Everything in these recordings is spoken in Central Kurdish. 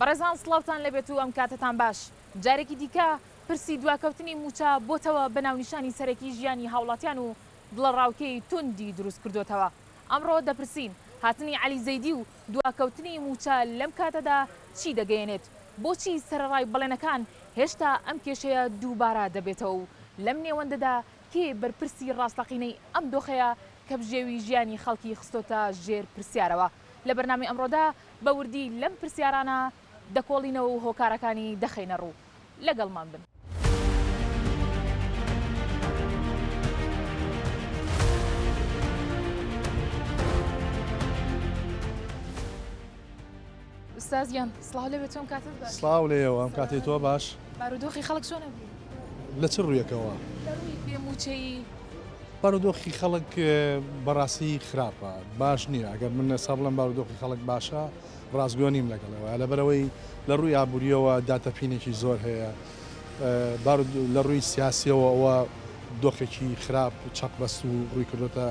بەڕێزان سڵاوتان لێبێت و ئەم کاتەتان باش. جارێکی دیکە پرسی دواکەوتنی مووچە بۆتەوە بە ناونیشانی سەرەکی ژیانی هاوڵاتیان و دڵەڕاوکێی توندی دروست کردۆتەوە. ئەمڕۆ دەپرسین هاتنی عەلی زەیدی و دواکەوتنی مووچە لەم کاتەدا چی دەگەیەنێت؟ بۆچی سەرەڕای بەڵێنەکان هێشتا ئەم کێشەیە دووبارە دەبێتەوە و لەم نێوەندەدا کێ بەرپرسی ڕاستەقینەی ئەم دۆخەیە کە بژێوی ژیانی خەڵکی خستۆتە ژێر پرسیارەوە؟ لە بەرنامەی ئەمڕۆدا بە وردی لەم پرسیارانە دەکۆڵینەوە و هۆکارەکانی دەخەینە ڕوو. لەگەڵمان بن. ئوستاز گیان سڵاو لێ بێت چۆن کاتت باش؟ سڵاو لێیەوە ئەم کاتەی تۆ باش. بارودۆخی خەڵک چۆنە بی؟ لە چ ڕوویەکەوە؟ لە ڕووی بێ مووچەیی. بارودۆخی خەڵک بەڕاستی خراپە باش نییە ئەگەر من ئێستا بڵێم بارودۆخی خەڵک باشە ڕاستگۆ نیم لەگەڵەوە لەبەرئەوەی لە ڕووی ئابووریەوە داتەپینێکی زۆر هەیە لە ڕووی سیاسیەوە ئەوە دۆخێکی خراپ چەق بەست و ڕووی کردۆتە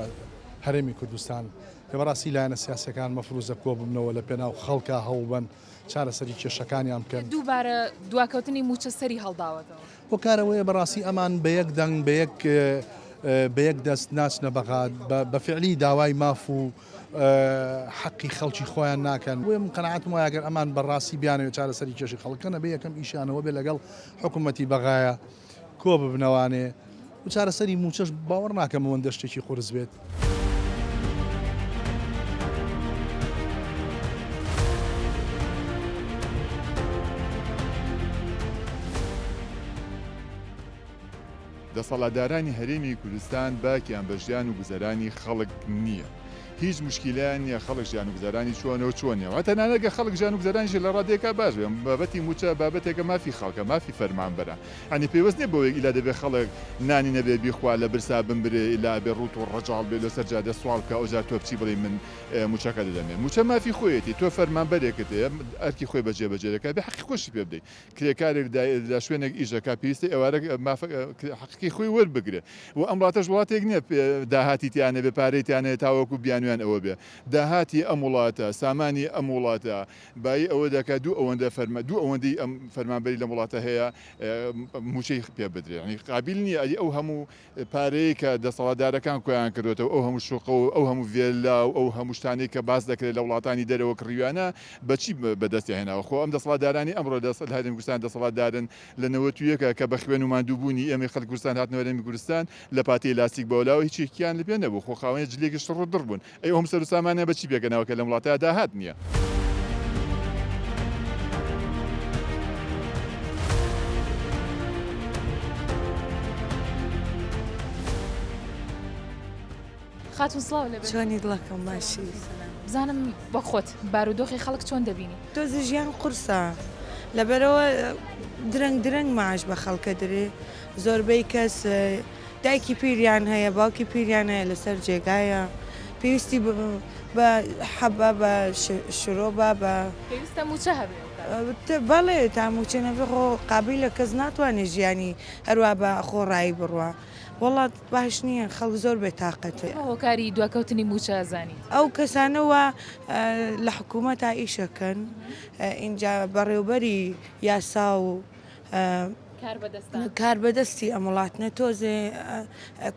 هەرێمی کوردستان کە بەڕاستی لایەنە سیاسیەکان مەفروزە کۆببنەوە لە پێناو خەڵکا هەوڵبەن چارەسەری کێشەکانیان بکەن. دووبارە دواکەوتنی مووچە سەری هەڵداوەتەوە. هۆکار ئەوەیە بەڕاستی ئەمان بە یەک دەنگ بە یەک بە یەک دەست ناچنە بەغاد بە فعلی داوای ماف و حەقی خەڵکی خۆیان ناکەن بۆیە من قەناعەتم وایە گەر ئەمان بەڕاستی بیانەوێت چارەسەری کێشەی خەڵک بکەن ئەبێ یەکەم ئیشیان ئەوە بێت لەگەڵ حکوومەتی بەغایە کۆ ببنەوانێ و چارەسەری مووچەش باوەڕ ناکەم ئەوەندە شتێکی قورس بێت. دەسەڵاتدارانی هەرێمی کوردستان باکیان بە ژیان و گوزەرانی خەڵک نییە. هیچ موشکیلەیان نییە خەڵک ژیان و گوزەرانی چۆنە و چۆن نییە و تەنانەت گەر خەڵک ژیان و گوزەرانیشی لە ڕادەیەکا باش بێ بابەتی مووچە بابەتێکە مافی خەڵکە مافی فەرمانبەرە یانی پەیوەست نییە بەوەی ئیلا دەبێ خەڵک نانی نەبێ بیخوا لە برسا بمرێ ئیلا ئەبێ ڕووت و ڕەجاڵ بێ لەسەر جادە سواڵ بکا ئەوجار تۆ بچی بڵێی من مووچەکە دەدەمێ مووچە مافی خۆیەتی تۆ فەرمانبەرێکت هەیە ئەرکی خۆی بەجێ بەجێ دەکا بێ حەقی خۆشی پێ بدەی کرێکارێک لە شوێنێک ئیش دەکات پێویستە ئێوارە حەقەکەی خۆی وەربگرێ و ئەم وڵاتەش وڵاتێک نییە داهاتی تیا نەبێ پارەی تیا نەبێ تاوەکو بیانویان ئەوە بێ داهاتی ئەم وڵاتە سامانی ئەم وڵاتە بایی ئەوە دەکات دوو ئەوەندە فەرمە دوو ئەوەندەی ئەم فەرمانبەری لەم وڵاتە هەیە مووچەی پێ بدرێ یانی قابیل نییە ئەدی ئەو هەموو پارەیەی کە دەسەڵاتدارەکان کۆیان کردۆتەوە، ئەو هەموو شوقە و ئەو هەموو ڤێللا و ئەو هەموو شتانەی کە باس دەکرێت لە وڵاتانی دەرەوە کڕیویانە، بە چی بەدەستیان هێناوە؟ خۆ ئەم دەسەڵاتدارانەی ئەمڕۆ لە هەرێمی کوردستان دەسەڵاتدارن لە 91 کە بە خوێن و ماندووبوونی ئێمەی خەڵکی کوردستان هاتنەوە هەرێمی کوردستان، لە پاتەی لاستیک بەولاوە هیچێکیان لە پێ نەبوو، خۆ خاوەنی جلێکی شڕ و دڕ بوون. ئەی ئەو هەموو سەر و سامانەیان بە چی پێکهێناوە کە لەم وڵاتە داهات نییە؟ خاتون سڵاو لێ بێت. چۆنی دڵەکەم باشی؟ بزانم وەک خۆت بارودۆخی خەڵک چۆن دەبینی؟ تۆزێ ژیان قورسە لەبەرئەوە درەنگ درەنگ معاش بە خەڵکە درێ زۆربەی کەس دایکی پیریان هەیە باوکی پیریان هەیە لەسەر جێگایە پێویستی بە حەبە بە شرۆبە بە پێویستە مووچە هەبێ بەڵێ تا مووچە نەبێ خۆ قابیلە کەس ناتوانێت ژیانی هەروا بە خۆڕایی بڕوا وەڵا باش نییە خەڵک زۆر بێ تاقەتە. بە هۆکاری دواکەوتنی مووچە زانیت؟ ئەو کەسانە وا لە حکوومەتا ئیشەکەن ئینجا بەڕێوبەری یاسا و کاربەدەستی ئەم وڵاتنە تۆزێ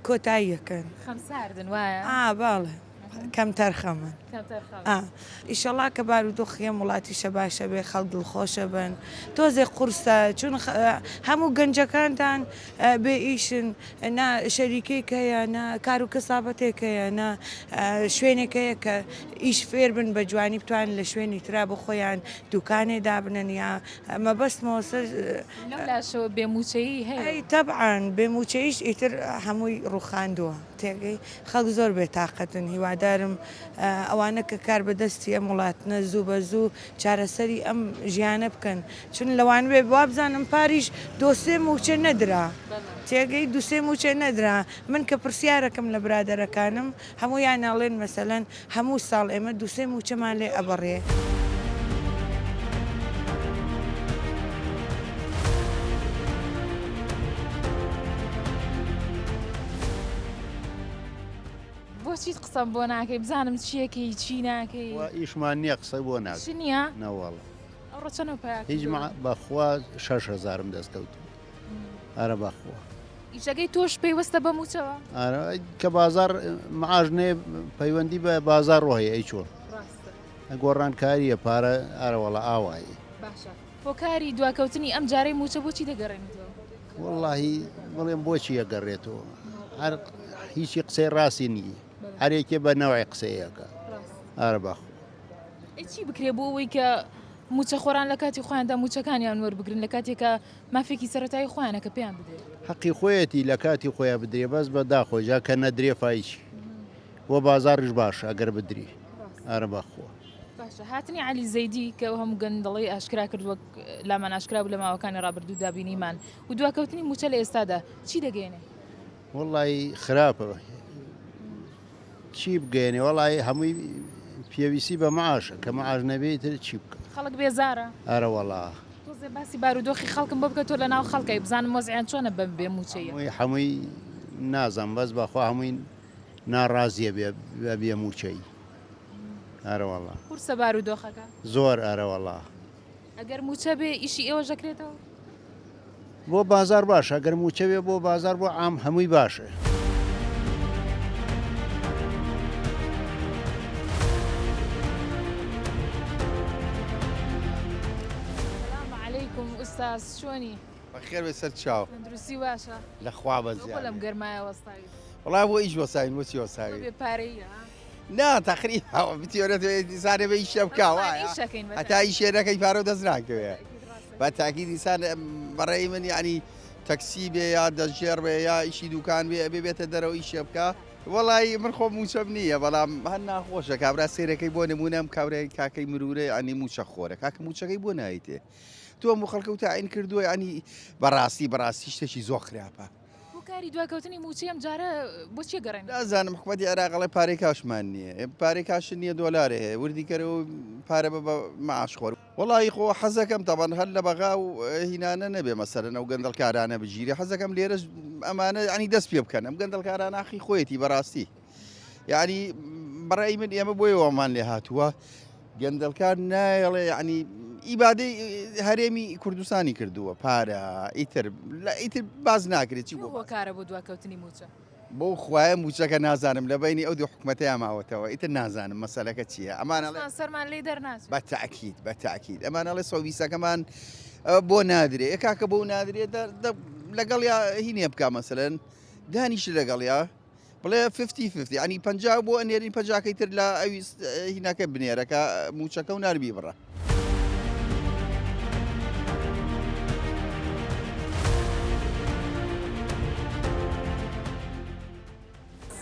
کۆتاییەکەن. خەمساردن وایە؟ ئا بەڵێ کەمتەرخەمن. ئا ئیشەڵا کە بارودۆخی ئەم وڵاتیشە باشە بێ خەڵک دڵخۆشە بن تۆزێ قورسە چون هەموو گەنجەکانتان بێ ئیشن نا شەریکەیەک هەیە نا کار و کەسابەتێک هەیە نا شوێنێک هەیە کە ئیش فێر بن بە جوانی بتوانن لە شوێنی ترا بۆ خۆیان دوکانێ دابنن یا مەبەستمەوە سەر. لەو لاشەوە بێ مووچەیی هەیە. ئەی تەبعەن بێ مووچەییش ئیتر هەمووی ڕووخاندووە تێگەی خەڵک زۆر بێ تاقەتن هیوادارم ئەوانە کە کار بەدەستی ئەم وڵاتنە زوو بە زوو چارەسەری ئەم ژیانە بکەن چون لەوان بێ وابزانم پاریش دۆسێ مووچە نەدرا تێگەی دوسێ مووچە نەدرا من کە پرسیارەکەم لە برادەرەکانم هەموویان ئەڵێن مەسەلەن هەموو ساڵ ئێمە دوو سێ مووچەمان لێ ئەبڕێ. بۆچیت قسەم بۆ ناکەی بزانم چیەکەی چی ناکەی؟ وا ئیشمان نییە قسە بۆ ناکەم. ئیش نییە؟ نەوەڵا. ئەوڕۆ چەنە پیا هیچ بەخوا 6000م دەست کەوت ئارە بەخوا. ئیشەکەی تۆش پەیوەستە بە مووچەوە؟ ئارە کە بازاڕ معاش نێ پەیوەندی بە بازاڕ هەیە ئەی چۆن؟ ڕاستە. گۆڕانکارییە پارە ئارە وەڵا ئاوایە. باشە هۆکاری دواکەوتنی ئەم جارەی مووچە بۆچی دەگەڕێنیتەوە؟ وەڵاهی بڵێم بۆچی ئەگەڕێتەوە هەر هیچی قسەی ڕاستی نییە هەر یەکێ بە نەوعی قسەیەکە ئارە بەخوا. ئەی چی بکرێ بۆ ئەوەی کە مووچەخۆران لە کاتی خۆیاندا مووچەکانیان وەربگرن لە کاتێک کە مافێکی سەرەتایی خۆیانە کە پێیان بدرێ؟ هەقی خۆیەتی لە کاتی خۆیا بدرێ بەس بە داخۆ جا کە نەدرێ فایچی بۆ بازاڕیش باشە ئەگەر بدری ئارە بەخوا. باشە هاتنی عەلی زەیدی کە ئەو هەموو گەندەڵەی ئاشکرا کرد وەک لامان ئاشکرا بوو لە ماوەکانی ڕابردوودا بینیمان و دواکەوتنی مووچە لە ئێستادا چی دەگەیەنێ؟ وەڵی خراپە چی بگەێنێ وەڵی هەمووی پێویستی بە معاشە کە معاش نەبێ تر چی بکە خەڵک بێزارە ئەرە وەڵا تۆزێ باسی بارودۆخی خەڵکم بۆ بکە تۆ لە ناو خەڵکەی بزانم وەزعیان چۆنە بەم بێ مووچەیە هەمووی هەمووی نازانم بەس بەخوا هەمووی ناڕازیە بێ بە بێ مووچەی ئەرەوەڵا. قورسە بارودۆخەکە؟ زۆر ئەرەوەڵا. ئەگەر مووچە بێ ئیشی ئێوەش دەکرێتەوە؟ بۆ بازاڕ باشە ئەگەر مووچە بێ بۆ بازاڕ بۆ عام هەمووی باشە. سلام علیکم ئوستاز چۆنی؟ بەخێر بێ سەر چاو. تەندروستی باشە؟ لە خوا بەزیاد. بۆ لەم گەرمایە وەستاوی؟ وەڵا بۆ ئیش وەساوین بۆچی وەساوین؟ بێ پارەیە ها؟ نا تەقریبا بتیۆرە ئینسانێ بە ئیشە بکا وایە هەتا ئیشێ نەکەی پارە دەست ناکەوێ بە تاکید ئینسان بەڕێی من یعنی تەکسی بێ یا دەستژێڕ بێ یا ئیشی دوکان بێ ئەبێ بێتە دەرەوە ئیشێ بکا وەڵی من خۆم مووچەم نییە بەڵام هەر ناخۆشە کابرا سێرەکەی بۆ نمونەم کابرای کاکەی مرورە ینی مووچە خۆرە کاکە مووچەکەی بۆ نایتێ تۆ هەموو خەڵکە و تاعین کردووە ینی بەڕاستی بەڕاستی شتێکی زۆر خراپە. هۆکاری دواکەوتنی مووچەی ئەم جارە بۆ چیە گەڕێنێتەوە؟ نازانم حکومەتی عێراق ئەڵێ پارەی کاشمان نییە ئێ پارەی کاشت نییە دۆلارێ هەیە وردی کەرەوە و پارە بە بە معاش خۆر وەڵایی خۆ حەزەکەم تەبەن هەر لە بەغا و هینانە نەبێ مەسەلەن ئەو گەندەڵکارانە بگیرێ حەزەکەم لێرەش ئەمانە ینی دەست پێ بکەن ئەم گەندەڵکارانە حەقی خۆیەتی بەڕاستی یعنی بەڕای من ئێمە بۆیە وامان لێ هاتووە گەندەڵکار نایەڵێ یعنی ئیبادەی هەرێمی کوردستانی کردووە پارە ئیتر لە ئیتر باز ناکرێت چی بۆ هۆکارە بۆ دواکەوتنی موچە بۆ خوایە موچەکە نازانم لە بینی ئەو دوو حکومەتەیان ماوەتەوە ئیتر نازانم مەسەلەکە چییە ئەمانە سەرمان لێ دەرناچێت بە تاکید بە تاکید ئەمانەڵێ سۆویسەکەمان بۆ نادرێ کاکە بۆ نادرێ لەگەڵ یا هینێ بکە مەسەلەن دانیش لەگەڵ یا بڵێ ففتی ففتی ینی پ بۆ ئەنێرین پەنجاکەی تر لە ئەوی هینەکە بنێرەکە موچەکە و ناربی بڕە.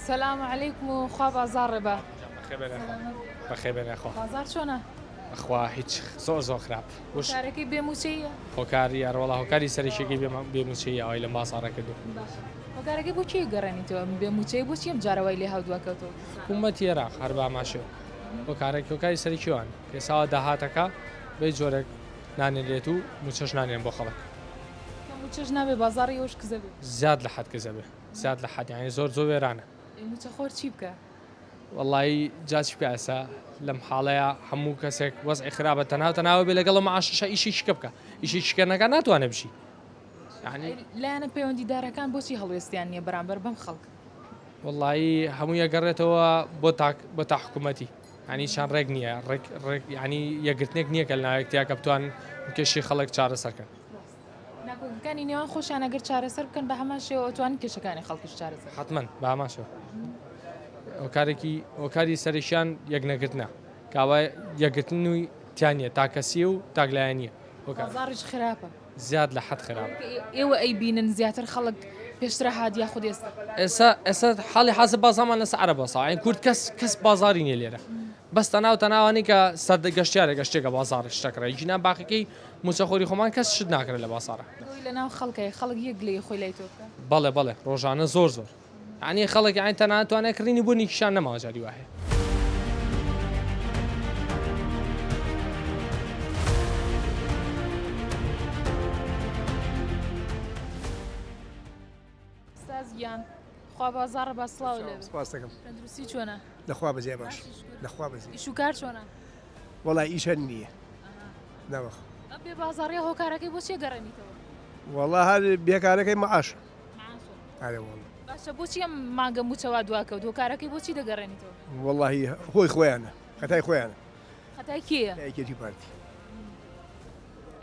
سلام علیکم و خوا بازاڕێ بە بەخێر بێن خوا بازاڕ چۆنە؟ خوا هیچ زۆر زۆر خراپ هۆکارەکەی بێ مووچەیە؟ هۆکاری یاروەڵا هۆکاری سەرەکیەکەی بێ مووچەیی ئەوەی لەم بازاڕە کردو. باشە هۆکارەکەی بۆ کێ گەڕێنیتەوە ئەم بێ مووچەیە بۆچی ئەم جارە وای لێ هاو دواکەوتەوە؟ حکوومەتی عێراق هەر بە هەمان شێوە هۆکارەکە هۆکاری سەرەکی ئەوان کە ئێستا داهاتەکە بە هیچ جۆرێک نانێنرێت و مووچەش نانێن بۆ خەڵک. کە مووچەش نابێ بازاڕی ئەوەش کزە بێ. زیاد لە حەد کزە بێ زیاد لە حەد یانی زۆر زۆر وێرانە. ئەی مووچەخۆر چی بکا؟ وەڵایی جا چی بکا ئێستا لەم حاڵەیا هەموو کەسێک وەزعی خراپە تەنها و تەنها ئەوە بێ لەگەڵ ئەو معاشەشا ئیشێکی کە بکا ئیشێکی کە نەکا ناتوانێ بژی یانی لایەنە پەیوەندیدارەکان بۆچی هەڵوێستیان نییە بەرامبەر بەم خەڵکە؟ وەڵایی هەمووی ئەگەڕێتەوە بۆ تاک بۆ تا حکوومەتی یانی چەند ڕێک نییە ڕێک ڕێک یانی یەکگرتنێک نییە کە لە ناوێکتیا کە بتوان کێشەی خەڵک چارەسەر کەن. ناکۆکیەکانی نێوان خۆشیان ئەگەر چارەسەر بکەن بە هەمان شێوە ئەتوانن کێشەکانی خەڵکیش چارەسەر بکەن. حەتمەن بە هەمان شێوە. هۆکارێکی هۆکاری سەرەکیان یەکنەگرتنە کە ئەوە یەکگرتن و تیا نییە تاکەسیە و تاکلایەنیە هۆکار. بازاڕیش خراپە. زیاد لە حەد خراپە. ئێوە ئەیبینن زیاتر خەڵک پێشترە هات یاخود ئێستا؟ ئێستا ئێستا حاڵی حازر بازاڕمان لەسەر عەرەب وەستاوە یانی کورد کەس کەس بازاڕی نییە لێرە بەس تەنها و تەنها ئەوانەی کە سەر گەشتیارە گەشتێکە بازاڕ شتەکڕێ گینا باقیەکەی موچەخۆری خۆمان کەس شت ناکرێت لە بازاڕا. تۆی لەناو خەڵکای خەڵک یەک گلەیی خۆی لای تۆ بکا؟ بەڵێ بەڵێ ڕۆژانە زۆر زۆر یانی خەڵک یانی تەنانەت توانای کڕینی بۆنێکیشیان نەماوە جاری وا هەیە. ئوستاز گیان خوا بازاڕە با سڵاو لێ بێ. سپاس دەکەم. تەندروستی چۆنە؟ لەخوا بەزیای باش لەخوا بەزیای. ئیش و کار چۆنە؟ وەڵا ئیش هەر نییە ناوەخ. ئەم بێ بازاڕیە هۆکارەکەی بۆ چیە گەڕێنیتەوە؟ وەڵا هەر بێکارەکەی معاش. معاشە. ئەرێ وەڵا. باشە بۆچی ئەم مانگە مووچە وا دواکەوت هۆکارەکەی بۆچی دەگەڕێنیتەوە؟ وەڵاهی هۆی خۆیانە خەتای خۆیانە. خەتای کێیە؟ خەتای یەکێتی و پارتی.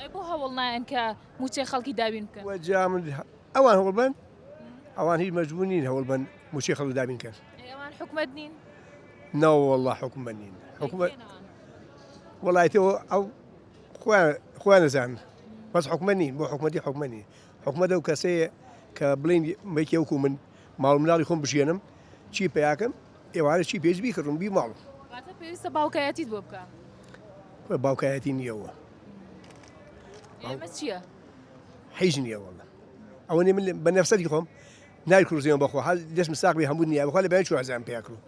ئەی بۆ هەوڵ نایەن کە مووچەی خەڵکی دابین بکەن؟ وەجا من ئەوان هەوڵ بەن ئەوان هیچ مەجبور نین هەوڵ بەن مووچەی خەڵک دابین کەن. ئەی ئەوان حکومەت نین؟ نەوەڵا حکومەت نین. حکومەت وەڵای تۆ ئەو خۆیان خۆیان دەزانن بەس حکومەت نین بۆ حکومەتی حکومەت نین حکومەت ئەو کەسەیە کە بڵین مەیکێ وەکو من ماڵ مناڵی خۆم بژێنم چی پیاکەم ئێوارە چی پێویست بیکڕم بی ماڵم واتە پێویستە باوکایەتیت بۆ بکە باوکایەتی نییەوە ئێمە چییە؟ حیز نییە وەڵا ئەوە نیە من بە نەفسەتی خۆم نای کوڕزیەوە بەخۆ هەر دەستم ساق بێ هەموو نییە بەخوا لە بەیان چوارزان پیاکرو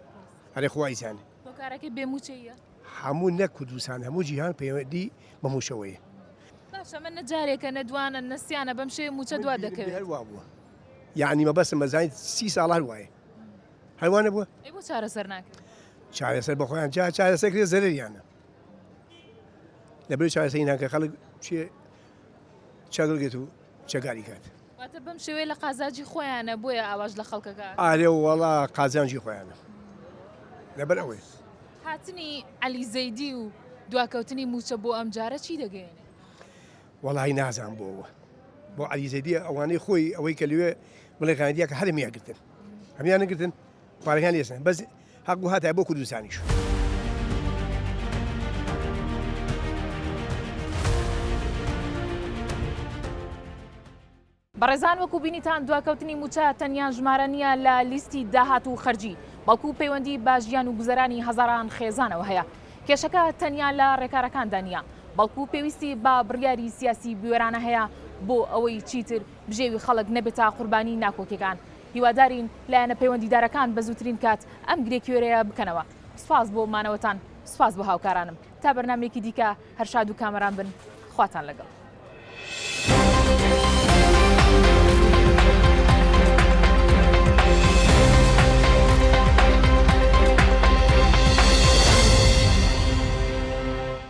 هەرێ خوای زانێ هۆکارەکەی بێ مووچەییە؟ هەموو نەک کوردستان هەموو جیهان پەیوەندی بە مووچەوەیە. باشە من نە جارێکە نە دوانە نە سیانە بەم شێوەیە مووچە دوا دەکەوێت. هەر وا بووە یەعنی مەبەستم ئەزانیت سی ساڵە هەر وایە هەر وا نەبووە؟ ئەی بۆ چارەسەر ناکرێت؟ چارەسەر بە خۆیان جا چارەسەر کرێ زەرەریانە لەبەر چارەسەری ناکە خەڵک چێ چەگڵگێت و چەگاری کات. واتە بەم شێوەیە لە قازاجی خۆیانە بۆیە ئاواش لە خەڵکەکە. ئارێ وەڵا قازانجی خۆیانە لەبەر ئەوەی. هاتنی عەلی زەیدی و دواکەوتنی مووچە بۆ ئەمجارە چی دەگەیەنێ؟ وەڵی نازان بۆوە بۆ عەلی زەیدی ئەوانەی خۆی ئەوەی کە لەوێ بڵێ غاندیە کە هەرمیان گرتن هەمیان گرتن پارەکان لێسن بەس حەق بوو هاتایە بۆ کوردستانیش. بەڕێزان وەکو بینیتان دواکەوتنی مووچە تەنیا ژمارە نییە لە لیستی داهات و خەرجی، بەڵکو پەیوەندی بە ژیان و گوزەرانی هەزاران خێزانەوە هەیە. کێشەکە تەنیا لە ڕێکارەکاندا نییە، بەڵکو پێویستی بە بڕیاری سیاسی بوێرانە هەیە بۆ ئەوەی چیتر بژێوی خەڵک نەبێتە قوربانی ناکۆکیەکان. هیوادارین لایەنە پەیوەندیدارەکان بە زووترین کات ئەم گرێ کوێرەیە بکەنەوە. سوپاس بۆ مانەوەتان، سوپاس بۆ هاوکارانم. تا بەرنامەیەکی دیکە هەر شاد و کامەران بن. خواتان لەگەڵ.